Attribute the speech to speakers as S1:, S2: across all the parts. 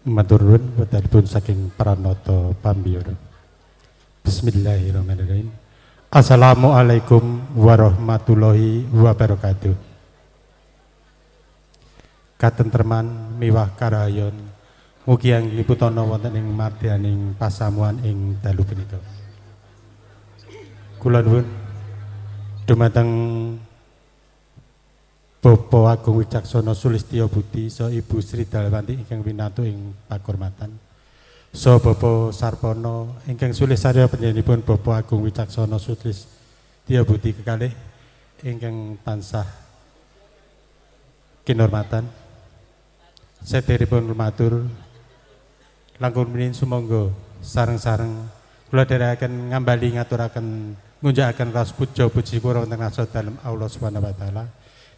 S1: Matur nuwun wekdalipun saking Pranoto Pambiyoro. Bismillahirrahmanirrahim. Assalamualaikum warahmatullahi wabarakatuh. Katentreman miwah karahayon mugi angliputana wonten ing madyaning pasamuan ing dalu punika. Kula nuwun dumateng Bapak Agung Wicaksono Sulistya Budi saha Ibu Sri Dalwanti ingkang winantu ing pakurmatan. Saha Bapak Sarpono ingkang sulih sarya panjenenganipun Bapak Agung Wicaksono Sulistya Budi kekalih ingkang tansah kinurmatan. Sederekipun matur langkung minin sumangga sareng-sareng kula dherekaken ngambali ngaturaken ngunjukaken raos puja puji syukur wonten ngarsa dalem Allah Subhanahu wa taala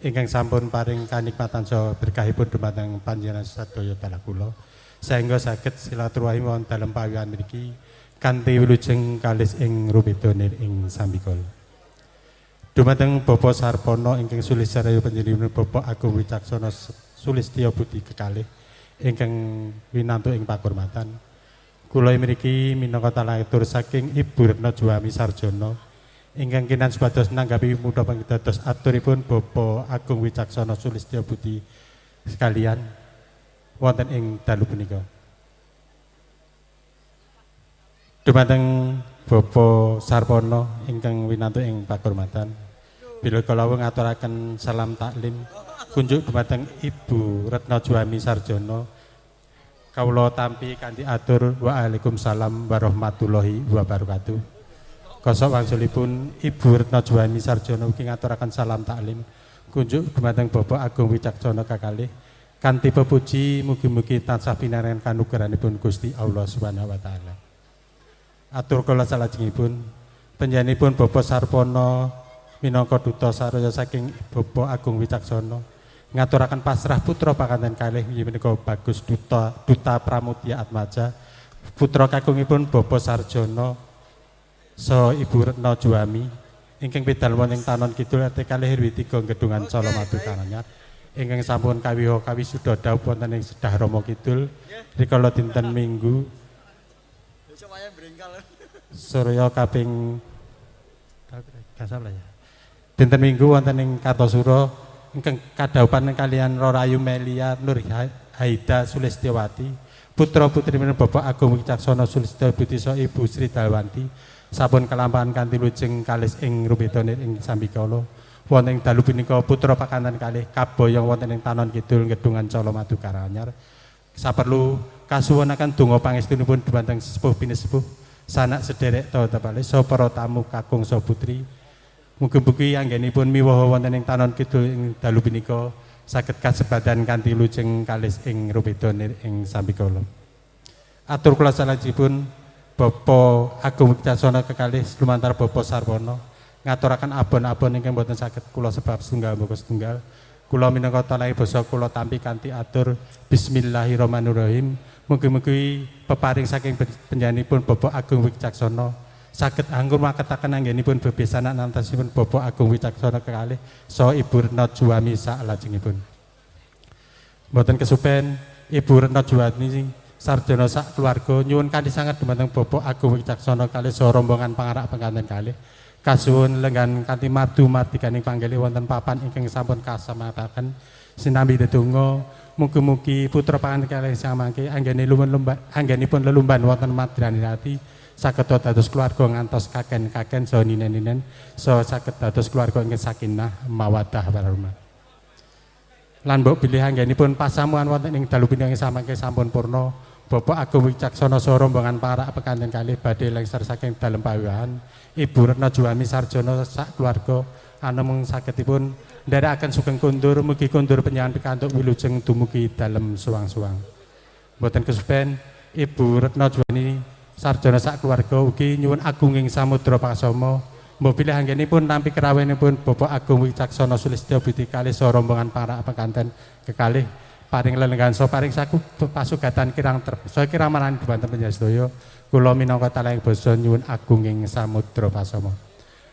S1: ingkang sampun paring kanikmatan saha berkahipun dumateng panjenengan sadaya dalah kula sehingga saged silaturahim wonten dalem pawiwahan mriki kanthi wilujeng kalis ing rubeda nir ing sambikala. Dumateng Bapak Sarpono ingkang sulih sarya panjenenganipun Bapak Agung Wicaksono Sulistya Budi kekalih ingkang winantu ing pakurmatan. Kula mriki minangka talatur saking Ibu Retno Juwami Sarjono ingkang kinan supados nanggapi mudha pangdados aturipun Bapak Agung Wicaksono Sulistya Budi sekalian wonten ing dalu punika. Dumateng Bapak Sarpono ingkang winantu ing pakurmatan. Bila kala ngaturaken salam taklim kunjuk dumateng Ibu Retno Juwami Sarjono. Kawula tampi kanthi atur waalaikumsalam warahmatullahi wabarakatuh. Kosok wangsulipun Ibu Retno Juwami Sarjono ugi ngaturaken salam taklim kunjuk dumateng Bapak Agung Wicaksono kakalih kanthi pepuji mugi-mugi tansah pinaringan kanugrahanipun Gusti Allah Subhanahu wa taala. Atur kula salajengipun panjenenganipun Bapak Sarpono minangka duta sarya saking Bapak Agung Wicaksono ngaturaken pasrah putra pakanten kalih inggih menika Bagus Duta Duta Pramudya Atmaja, putra kakungipun Bapak Sarjono saha Ibu Retno Juwami ingkang bidal wonten ing Tanon Kidul RT 2 RW 3 Gedungan Colomadu Karanganyar ingkang sampun kawiha kawisuda dhaup wonten ing Sedah Rama Kidul rikala dinten Minggu Surya kaping ya. Dinten Minggu wonten ing Kartosuro ingkang kadhaupan kalian Rorayu Melia Nur Haida Sulistyowati, putra putri Bapak Agung Wicaksono Sulistyo Budi saha Ibu Sri Dalwanti sampun kelampahan kanthi lujeng kalis ing rubedane ing sambikala wonten ing dalu punika putra pakanten kalih kaboyong wonten ing Tanon Kidul Gedungan Colomadu Karanganyar. Saperlu kasuwunaken donga pangestunipun dumateng sesepuh pinesepuh, sanak sederek tapa saha para tamu kakung saha putri. Mugi-mugi anggenipun miwaha wonten ing Tanon Kidul ing dalu punika saged kasebadan kanthi lujeng kalis ing rubeda ing sambikala. Atur kula salajengipun Bapak Agung Wicaksono kekalih lumantar Bapak Sarwono ngaturaken abon-abon ingkang boten saged kula sebab setunggal mbaka setunggal. Kula minangka talahi basa kula tampi kanthi atur bismillahirrahmanirrahim. Mugi-mugi peparing saking panjenenganipun Bapak Agung Wicaksono saged anggur maketaken anggenipun bebesanan antasipun Bapak Agung Wicaksono kekalih saha Ibu Retno Juwami saklajengipun. Mboten kesupen Ibu Retno Juwami Sarjono sak keluarga nyuwun kanthi sanget dumateng Bapak Agung Wicaksono kalih saha rombongan pangarak penganten kalih. Kasuwun lenggan kanthi mardu mardikaning panggalih wonten papan ingkang sampun kasamataken sinambi dedonga mugi-mugi putra panganten kalih samangke anggene lumban anggenipun lelumban wonten madyaning ati saged dados keluarga ngantos kaken-kaken saha ninen-ninen saha saged dados keluarga ingkang sakinah mawaddah warahmah. Lan mbok bilih anggenipun pasamuan wonten ing dalu punika samangke sampun purna, Bapak Agung Wicaksono saha rombongan para pekanten kalih badhe lengser saking dalem pawiwahan. Ibu Retno Juwami Sarjono sak keluarga anamung sagedipun nderekaken sugeng kondur, mugi kondur panjenengan pikantuk wilujeng dumugi dalem suwang-suwang. Mboten kesupen Ibu Retno Juwami Sarjono sak keluarga ugi nyuwun agunging samudra pakasama mbok bilih anggenipun nampi kerawuhanipun Bapak Agung Wicaksono Sulistya Budi kalih saha rombongan para pekanten kekalih paring lelenggahan saha paring saku pasugatan kirang saya kirang marani dhumateng panjenengan sedaya. Kula minangka talahing basa nyuwun agunging samudra pasama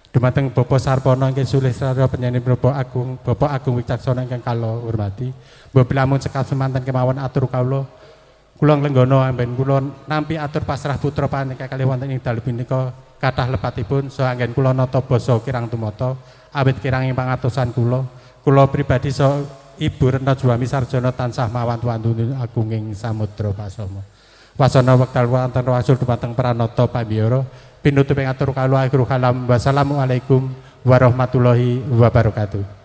S1: dumateng Bapak Sarpono ingkang sulih sarya panjenengan Bapak Agung Wicaksono ingkang kula hormati. Mbok bilih amun cekap semanten kemawon atur kawula. Kula nglenggana anggen kula nampi atur pasrah putra panjenengan kalih wonten ing dalu punika kathah lepatipun saha anggen kula nata basa kirang tumata awit kiranging pangatosan kula. Kula pribadi saha Ibu Retno Juwami Sarjana tansah mawantu-wantu agunging samudra pasama. Wasana wekdal wonten wangsul dumateng pranata pambiyara pinutuping atur kawula akhirul kalam, wassalamualaikum warahmatullahi wabarakatuh.